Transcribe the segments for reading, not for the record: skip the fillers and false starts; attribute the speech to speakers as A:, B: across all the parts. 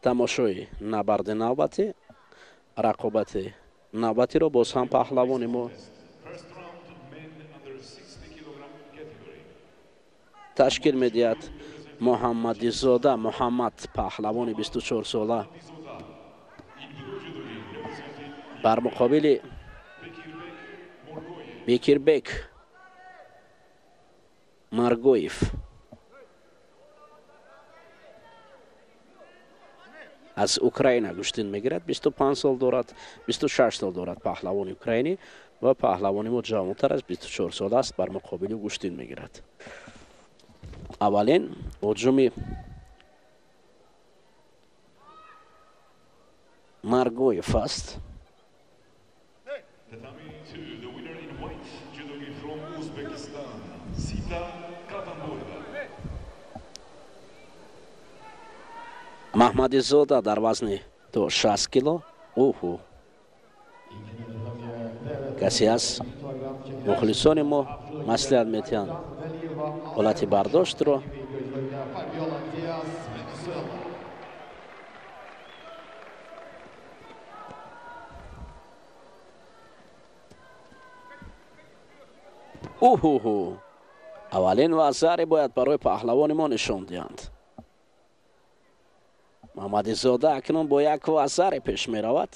A: Тамошои набарди навбатӣ, рақобати навбатиро боз ҳам паҳлавони мо ташкил медиҳад. Муҳаммадизода Муҳаммад, паҳлавони 24 сола, бар муқобили Бекирбек Маргоев аз Украина гӯштин мегирад. 25 сол дорад, 26 сол дорад паҳлавони украинӣ, ва паҳлавони мо ҷавонтар аст, 24 сола аст, бар муқобили гӯштин мегирад. Аввалин ҳуҷуми Маргоев аст.
B: Tatami 2, the winner in white judogi from Uzbekistan, Sita Katamboeva.
A: Маҳмадизода дар вазни то 60 кило. Уҳу, касе аз мухлисони мо маслиҳат метиҳанд ҳолати бардоштро.
C: Fabiola Diaz, Venezuela.
A: Уҳуҳу, аввалин вазаре бояд барои паҳлавони мо нишон диҳанд. Муҳаммадизода акнун бо як вазаре пеш меравад.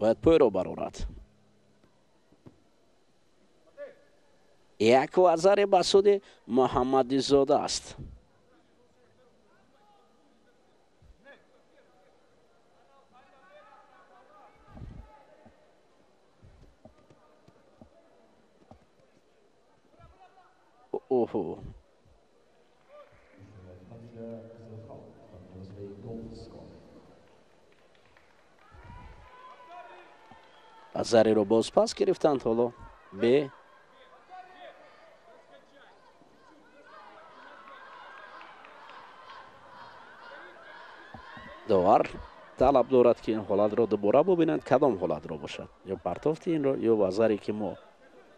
A: Бояд пойро барорад. Як вазаре ба суди Муҳаммадизода аст. Оҳо.
C: Fadila Qizilxon from USA, gold score.
A: Вазареро бозпас гирифтанд. Ҳоло бе довар талаб дорад, ки ин ҳолатро дубора бубинанд. Кадом ҳолатро бошад: ё партофти инро, ё вазаре, ки мо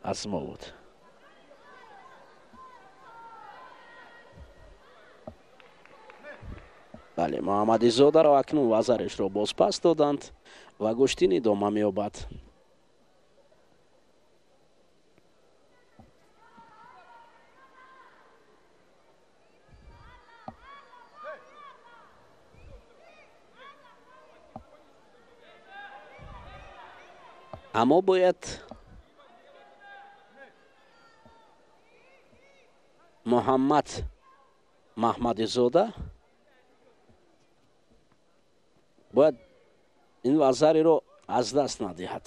A: аз мо буд. Бале, Муҳаммадизодаро акнун вазаришро бозпас доданд ва гӯштин идома меёбад. Аммо бояд Муҳаммад Маҳмадизода бояд ин вазариро аз даст надиҳад,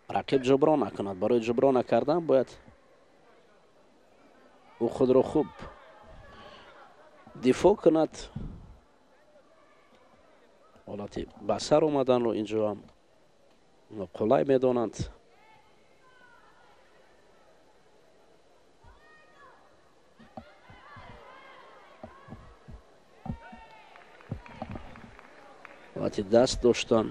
A: рақиб ҷуброн накунад. Барои ҷуброн накардан бояд ӯ худро хуб дифоъ кунад. Ҳолати ба сар омаданро инҷо ҳам қулай медонанд. Ҳолати даст доштан.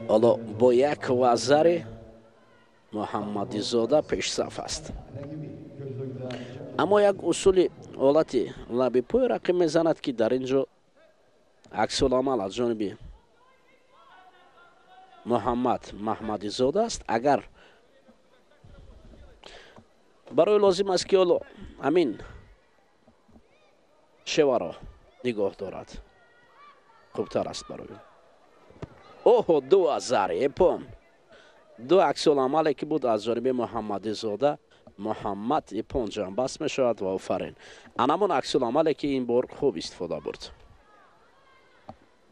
A: Ҳоло бо як вазари Муҳаммадизода пешсаф аст, аммо як усули ҳолати лаби пой рақиб мезанад, ки дар ин ҷо аксуламал аз ҷониби Муҳаммад Маҳмадизода аст. Агар барои лозим аст, ки ҳоло ҳамин шеваро нигоҳ дорад, хубтар аст барои. Оҳо, ду вазари иппон, ду аксуламале, ки буд аз ҷониби Муҳаммадизода Муҳаммад, иппон ҷамъбаст мешавад ва офарин, анамон аксуламале, ки ин бор хуб истифода бурд.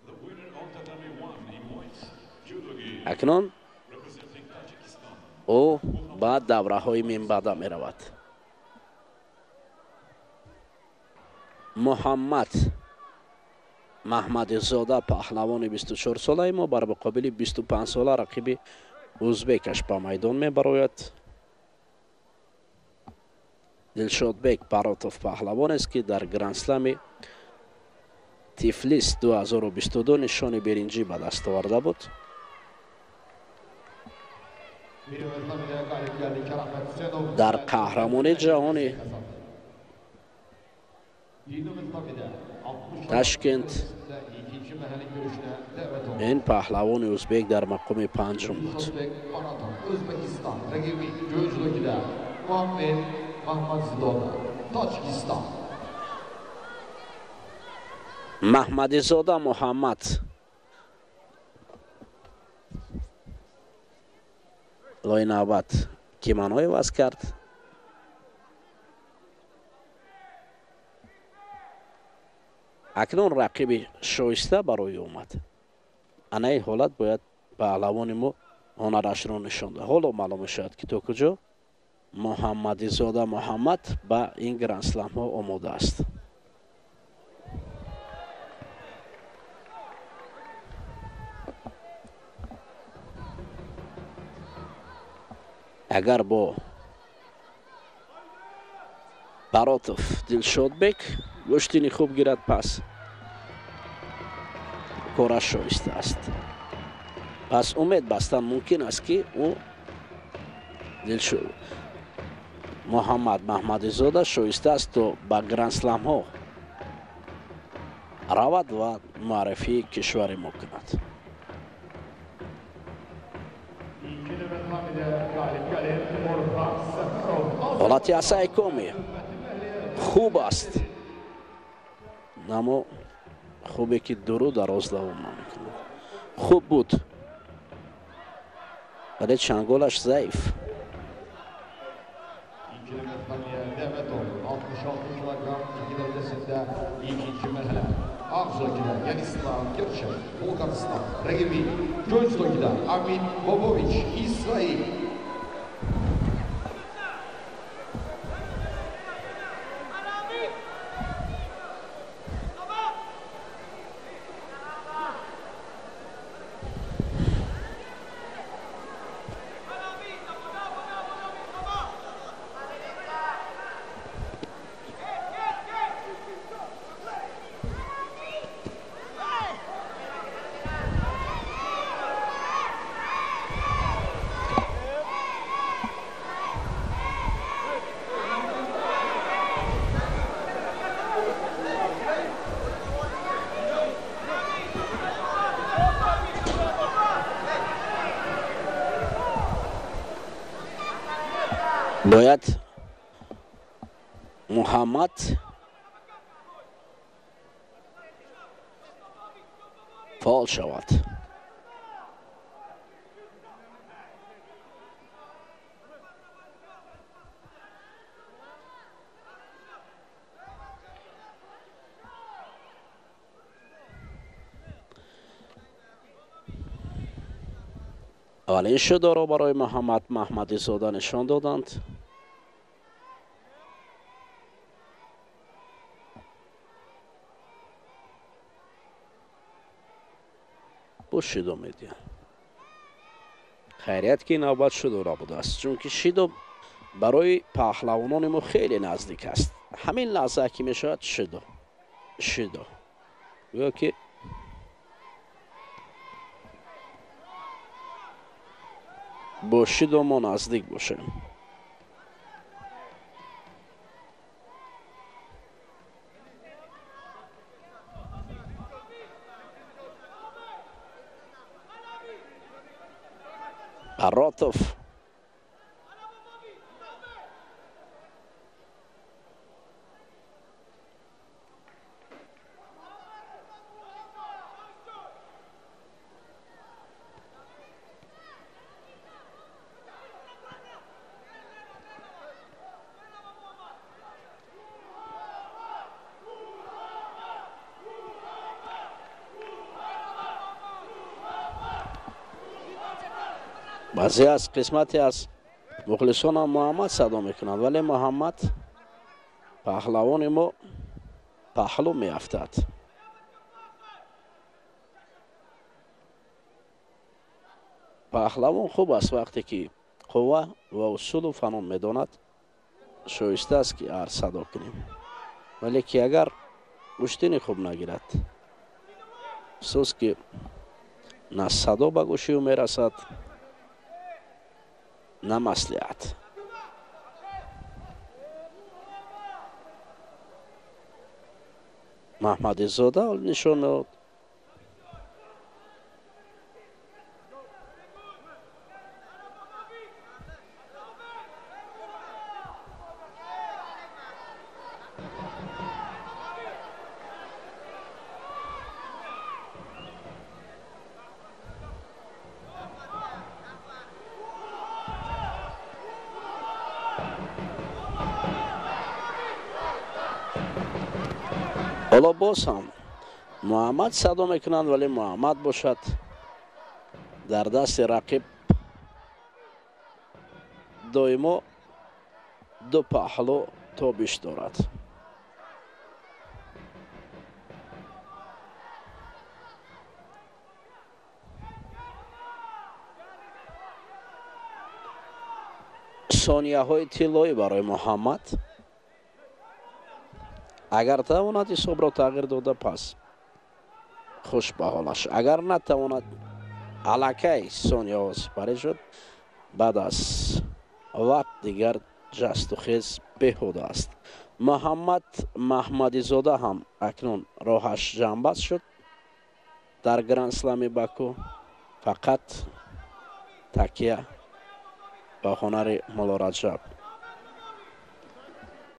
B: The winner on tatami 1 in white judogi
A: Акнун
B: representing Tajikistan,
A: ӯ ба давраҳои минбаъда меравад. Муҳаммад Маҳмадизода, паҳлавони 24-солаи мо, бар муқобили 25-сола рақиби узбекаш ба майдон мебарояд. Дилшодбек Баротов паҳлавонест, ки дар Грандслами Тифлис 2022 нишони биринҷӣ ба даст оварда буд. Дар қаҳрамони ҷаҳони Ташкент ин паҳлавони узбек дар мақоми панҷум буд. Маҳмадизода Муҳаммад лои навбат кимоно иваз кард. Акнун рақиби шоиста барои омад. Анаи ҳолат бояд паҳлавони мо ҳунарашро нишон дод. Ҳоло маълум мешавад, ки то куҷо Муҳаммадизода Муҳаммад ба ин грандсламҳо омода аст. Агар бо Баротов Дилшодбек гӯштини хуб гирад, пас кораш шоиста аст. Пас умед бастан мумкин аст, ки ӯ Муҳаммад Маҳмадизода шоиста аст, то ба грандсламҳо равад ва муаррифии кишвари мо кунад. Ҳолати Асайкоми хуб аст, аммо хубе ки дуру дароз давом намекунад. Хуб буд, вале чанголаш заиф. Бояд Муҳаммад фаъол шавад. Аввалин шудоро барои Муҳаммад Маҳмадизода нишон доданд. Бо шидо медиҳанд. Хайрият, ки навбат шудо набудааст, чунки шидо барои паҳлавонони мо хеле наздик аст. Ҳамин лаҳза ки мешавад шидо, шидо, гӯё ки бо шидо мо наздик бошем. Баротов баъзе аз қисмате аз Мухлисон ҳам Муҳаммад садо мекунанд, вале Муҳаммад паҳлавони мо паҳлу меафтад. Паҳлавон хуб аст вақте ки қувва ва усулу фанон медонад, шоиста аст ки арз садо кунем. Вале ки агар гӯштини хуб нагирад, афсӯс ки на садо ба гӯши ӯ мерасад, на маслиҳат. Маҳмадизода нишон дод. Ҳоло боз ҳам Муҳаммад садо мекунанд, вале Муҳаммад бошад дар дасти рақиб доимо ду паҳлу тобиш дорад. Сонияҳои тиллоӣ барои Муҳаммад. Агар тавонад ҳисобро тағйир дода, пас хуш ба ҳолаш. Агар натавонад, аллакай сонияҳо сипарӣ шуд. Баъд аз вақт дигар ҷасту хез беҳуда аст. Муҳаммад Маҳмадизода ҳам акнун роҳаш ҷамъбаст шуд дар Гранд-Слами Баку. Фақат такя ба ҳунари Мулло Раҷаб.